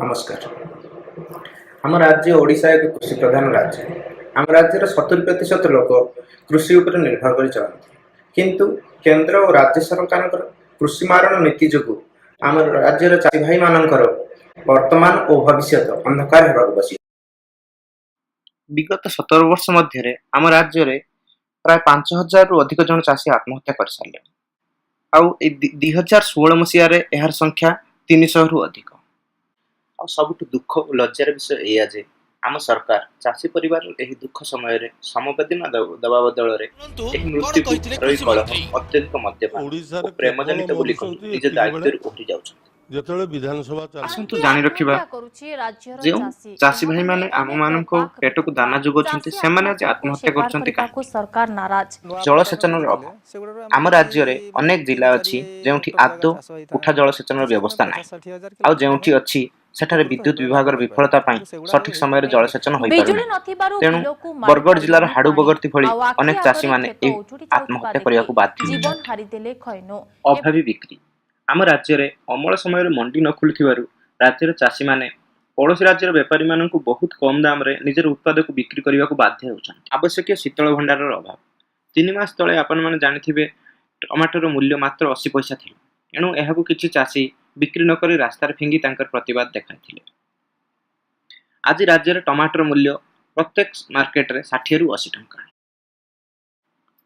ନମସ୍କାର। ଆମ ରାଜ୍ୟ ଓଡ଼ିଶା ଏକ କୃଷି ପ୍ରଧାନ ରାଜ୍ୟ। ଆମ ରାଜ୍ୟର 70% ଲୋକ କୃଷି ଉପରେ ନିର୍ଭର କରି ଚଳନ୍ତି। କିନ୍ତୁ କେନ୍ଦ୍ର ଓ ରାଜ୍ୟ ସରକାରଙ୍କର କୃଷି ମାରଣ ନୀତି ଯୋଗୁଁ ଆମ ରାଜ୍ୟର ଚାଷୀ ଭାଇମାନଙ୍କର ବର୍ତ୍ତମାନ ଓ ଭବିଷ୍ୟତ ଅନ୍ଧକାର ହେବାକୁ ବସି। ବିଗତ 17 ବର୍ଷ ମଧ୍ୟରେ ଆମ ରାଜ୍ୟରେ ପ୍ରାୟ 5000ରୁ ଅଧିକ ଜଣ ଚାଷୀ ଆତ୍ମହତ୍ୟା କରିସାରିଲେଣି। ଆଉ ଏଇ 2016 ମସିହାରେ ଏହାର ସଂଖ୍ୟା 300ରୁ ଅଧିକ। ଆଉ ସବୁଠୁ ଦୁଃଖ ଓ ଲଜ୍ଜାର ବିଷୟ ଏଇଆ ଯେ ଆମ ସରକାର ଚାଷୀ ପରିବାରର ଏହି ଦୁଃଖ ସମୟରେ ସମବେଦନା ଦେବା ବଦଳରେ ଶୁଣନ୍ତୁ ଏହି କଣ ମୃତ୍ୟୁକୁ କହିଥିଲେ ଘରୋଇ କୃଷି କଳହ, ମନ୍ତ୍ରୀ। ଅତ୍ୟଧିକ ମଦ୍ୟପାନ ଓ ଓଡ଼ିଶାରେ ପ୍ରେମଜନିତ କେବଳ ବୋଲି କହି ମରୁଛନ୍ତି ନିଜ ଏତିକି ବେଳେ ଦାୟିତ୍ୱରୁ ଓହରି ଯାଉଛନ୍ତି। ଯେତେବେଳେ ବିଧାନସଭା ଚାଲିଛି। ଆସନ୍ତୁ ଆସନ୍ତୁ ଜାଣି ରଖିବା, କରୁଛି ରାଜ୍ୟର ଯେଉଁ ଚାଷୀ ଚାଷୀ ଏହାକୁ ନେଇ ଭାଇମାନେ ଅନେକ ଆମମାନଙ୍କ ବାକ୍ ପେଟକୁ ବିତଣ୍ଡା। ଦାନା ଯୋଗାଉଛନ୍ତି, ଚାଷୀ ସେମାନେ ଆଜି ଆତ୍ମହତ୍ୟାକୁ ଆତ୍ମହତ୍ୟା ସ୍ୱୀକାର କରୁଛନ୍ତି କରିବାକୁ କାହିଁକି? ସରକାର ନାରାଜ। ଜଳସେଚନର ଅଭାବ। ଆମ ରାଜ୍ୟରେ ଅନେକ ଜିଲ୍ଲା ଅଛି ଯେଉଁଠି ଆଦୌ ଉଠା ଜଳସେଚନର ବ୍ୟବସ୍ଥା ନାହିଁ। ଆଉ ଯେଉଁଠି ଅଛି, ସେଠାରେ ବିଦ୍ୟୁତ ବିଭାଗର ବିଫଳତା ପାଇଁ ସଠିକ ସମୟରେ ଜଳସେଚନ ବିଜୁଳି ହୋଇପାରୁନାହିଁ। ନଥିବାରୁ ତେଣୁ ବିଲକୁ ମାଡ଼ି ବରଗଡ଼ ଜିଲ୍ଲାର ପାରିଲାନି ହାଡୁ ପାଣି। ବଗର୍ତ୍ତି ଭଳି ଆଉ ଆଖି ଅନେକ ଆଗରେ ଚାଷୀମାନେ କ୍ଷେତ ଏହି ଉଜୁଡ଼ି ଯାଉଥିବା ଆତ୍ମହତ୍ୟା ଦେଖି କରିବାକୁ ବାଧ୍ୟ ଜୀବନ ହେଉଛନ୍ତି। ହାରିଦେଲେ ଖଇନୁ। ଅଭାବୀ ବିକ୍ରି। ଆମ ରାଜ୍ୟରେ ଅମଳ ସମୟରେ ମଣ୍ଡି ନ ଖୋଲୁଥିବାରୁ ରାଜ୍ୟର ଚାଷୀମାନେ ପଡ଼ୋଶୀ ରାଜ୍ୟର ବେପାରୀମାନଙ୍କୁ ବହୁତ କମ ଦାମରେ ନିଜର ଉତ୍ପାଦକୁ ବିକ୍ରି କରିବାକୁ ବାଧ୍ୟ ହେଉଛନ୍ତି। ଆବଶ୍ୟକୀୟ ଶୀତଳ ଭଣ୍ଡାରର ଅଭାବ। 3 ମାସ ତଳେ ଆପଣମାନେ ଜାଣିଥିବେ, ଟମାଟୋର ମୂଲ୍ୟ ମାତ୍ର 80 ପଇସା ଥିଲା। ଏଣୁ ଏହାକୁ କିଛି ଚାଷୀ ବିକ୍ରି ନକରି ରାସ୍ତାରେ ଫିଙ୍ଗି ତାଙ୍କର ପ୍ରତିବାଦ ଦେଖାଇଥିଲେ। ଆଜି ରାଜ୍ୟରେ ଟମାଟୋର ମୂଲ୍ୟ ପ୍ରତ୍ୟେକ ମାର୍କେଟରେ 60ରୁ 80 ଟଙ୍କା।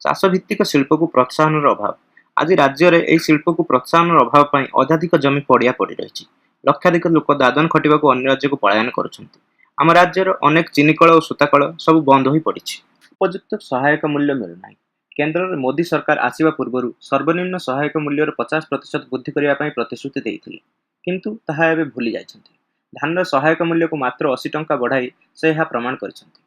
ଚାଷ ଭିତ୍ତିକ ଶିଳ୍ପକୁ ପ୍ରୋତ୍ସାହନର ଅଭାବ। ଆଜି ରାଜ୍ୟରେ ଏହି ଶିଳ୍ପକୁ ପ୍ରୋତ୍ସାହନର ଅଭାବ ପାଇଁ ଅଧାଧିକ ଜମି ପଡ଼ିଆ ପଡ଼ି ରହିଛି। ଲକ୍ଷାଧିକ ଲୋକ ଦାଦନ ଖଟିବାକୁ ଅନ୍ୟ ରାଜ୍ୟକୁ ପଳାୟନ କରୁଛନ୍ତି। ଆମ ରାଜ୍ୟର ଅନେକ ଚିନିକଳ ଓ ସୂତାକଳ ସବୁ ବନ୍ଦ ହୋଇ ପଡ଼ିଛି। ଉପଯୁକ୍ତ ସହାୟକ ମୂଲ୍ୟ ମିଳୁନାହିଁ। କେନ୍ଦ୍ରରେ ମୋଦି ସରକାର ଆସିବା ପୂର୍ବରୁ ସର୍ବନିମ୍ନ ସହାୟକ ମୂଲ୍ୟର 50% ବୃଦ୍ଧି କରିବା ପାଇଁ ପ୍ରତିଶ୍ରୁତି ଦେଇଥିଲେ। କିନ୍ତୁ ତାହା ଏବେ ଭୁଲି ଯାଇଛନ୍ତି। ଧାନର ସହାୟକ ମୂଲ୍ୟକୁ ମାତ୍ର 80 ଟଙ୍କା ବଢ଼ାଇ ସେ ଏହା ପ୍ରମାଣ କରିଛନ୍ତି।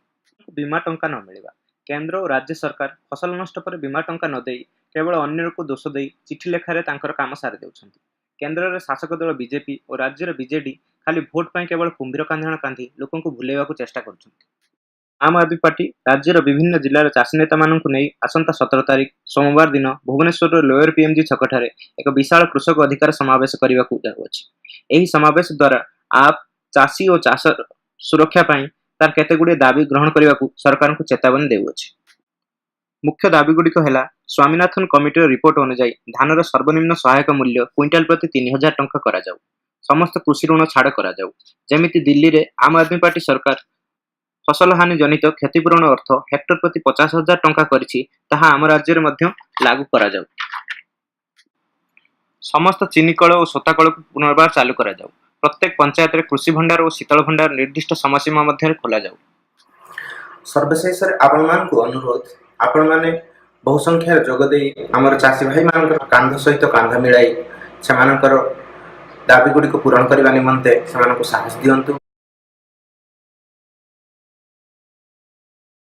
ବୀମା ଟଙ୍କା ନ ମିଳିବା। କେନ୍ଦ୍ର ଓ ରାଜ୍ୟ ସରକାର ଫସଲ ନଷ୍ଟ ପରେ ବୀମା ଟଙ୍କା ନ ଦେଇ କେବଳ ଅନ୍ୟକୁ ଦୋଷ ଦେଇ ଚିଠି ଲେଖାରେ ତାଙ୍କର କାମ ସାରି ଦେଉଛନ୍ତି। କେନ୍ଦ୍ରରେ ଶାସକ ଦଳ ବିଜେପି ଓ ରାଜ୍ୟର ବିଜେଡି ଖାଲି ଭୋଟ ପାଇଁ କେବଳ କୁମ୍ଭୀର କାନ୍ଧଣା କାନ୍ଧି ଲୋକଙ୍କୁ ଭୁଲେଇବାକୁ ଚେଷ୍ଟା କରୁଛନ୍ତି। ଆମ୍ ଆଦମୀ ପାର୍ଟି ରାଜ୍ୟର ବିଭିନ୍ନ ଜିଲ୍ଲାର ଚାଷୀ ନେତାମାନଙ୍କୁ ନେଇ ଆସନ୍ତା 17 ତାରିଖ ସୋମବାର ଦିନ ଭୁବନେଶ୍ୱରର ଲୋୟର ପିଏମ୍ଜି ଛକଠାରେ ଏକ ବିଶାଳ କୃଷକ ଅଧିକାର ସମାବେଶ କରିବାକୁ ଯାଉଅଛି। ଏହି ସମାବେଶ ଦ୍ୱାରା ଆପ୍ ଚାଷୀ ଓ ଚାଷ ସୁରକ୍ଷା ପାଇଁ ତାର କେତେଗୁଡ଼ିଏ ଦାବି ଗ୍ରହଣ କରିବାକୁ ସରକାରଙ୍କୁ ଚେତାବନୀ ଦେଉଅଛି। ମୁଖ୍ୟ ଦାବିଗୁଡ଼ିକ ହେଲା, ସ୍ୱାମୀନାଥନ କମିଟିର ରିପୋର୍ଟ ଅନୁଯାୟୀ ଧାନର ସର୍ବନିମ୍ନ ସହାୟକ ମୂଲ୍ୟ କୁଇଣ୍ଟାଲ ପ୍ରତି 3000 ଟଙ୍କା କରାଯାଉ। ସମସ୍ତ କୃଷି ଋଣ ଛାଡ଼ କରାଯାଉ। ଯେମିତି ଦିଲ୍ଲୀରେ ଆମ୍ ଆଦମୀ ପାର୍ଟି ସରକାର ଫସଲ ହାନି ଜନିତ କ୍ଷତିପୂରଣ ଅର୍ଥ ହେକ୍ଟର ପ୍ରତି 50,000 ଟଙ୍କା କରିଛି, ତାହା ଆମ ରାଜ୍ୟରେ ମଧ୍ୟ ଲାଗୁ କରାଯାଉ। ସମସ୍ତ ଚିନିକଳ ଓ ସୂତାକଳକୁ ପୁନର୍ବାର ଚାଲୁ କରାଯାଉ। ପ୍ରତ୍ୟେକ ପଞ୍ଚାୟତରେ କୃଷି ଭଣ୍ଡାର ଓ ଶୀତଳ ଭଣ୍ଡାର ନିର୍ଦ୍ଦିଷ୍ଟ ସମୟସୀମା ମଧ୍ୟରେ ଖୋଲାଯାଉ। ସର୍ବଶେଷରେ ଆପଣମାନଙ୍କୁ ଅନୁରୋଧ, ଆପଣମାନେ ବହୁ ସଂଖ୍ୟାରେ ଯୋଗ ଦେଇ ଆମର ଚାଷୀ ଭାଇମାନଙ୍କର କାନ୍ଧ ସହିତ କାନ୍ଧ ମିଳାଇ ସେମାନଙ୍କର ଦାବି ଗୁଡ଼ିକୁ ପୂରଣ କରିବା ନିମନ୍ତେ ସେମାନଙ୍କୁ ସାହସ ଦିଅନ୍ତୁ।